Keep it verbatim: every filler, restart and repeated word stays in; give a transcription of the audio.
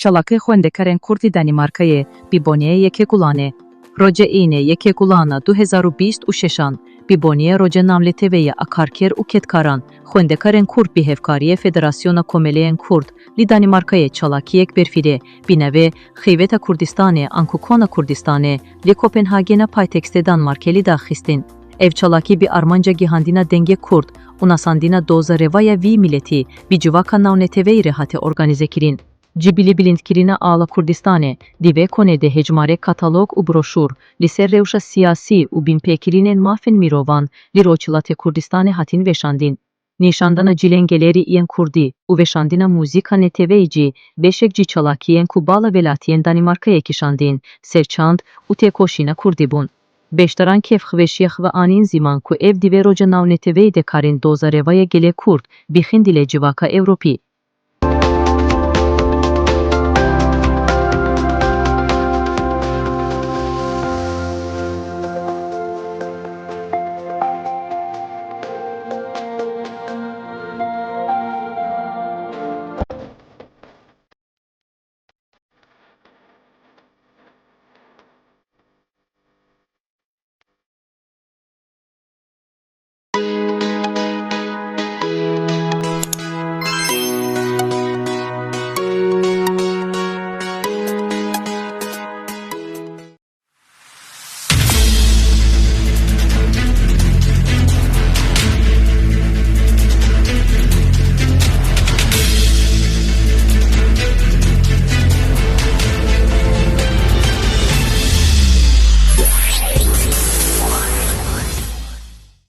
Çalakê xwendekarên Kurd li Danîmarkayê bi boniyê yekê Gulanê. Roje Înê yekê Gulana du hezar û bîst û şeşan, bi boniyê roje navneteweyê a karker û kedkaran, xwendekarên Kurd bi hevkariyê Federasyona Komeleyên Kurd li Danîmarkayê çalakiyek berfireh, bi navê Xîveta Kurdistanê anku Kona Kurdistanê, li Kopenhagena paytextê Danmarkê li dar xistin. Ev çalakî bi armanca gihandina dengê Kurd û nasandina doza reva ya vî miletî bi civaka navneteweyî re hate organîzekirin. Ji bilî bilindkirina ala Kurdistanê, di vê konê de hejmarek katalog û broşûr li ser rewşa siyasî û binpêkirinên mafên mirovan li Rojhilatê Kurdistanê hatin veşandin. Nîşandana cilên gelerî yên Kurdî û veşandina muzîka neteweyî jî beşek ji çalakiyên ku bala welatiyên Danîmarkayê kişandin ser çand û têkoşîna Kurdî bûn. Beşdaran kêfxweşiya xwe anîn ziman ku ev di vê roja navneteweyî de karin doza reva ya gelê Kurd bixin dilê civaka Ewropî.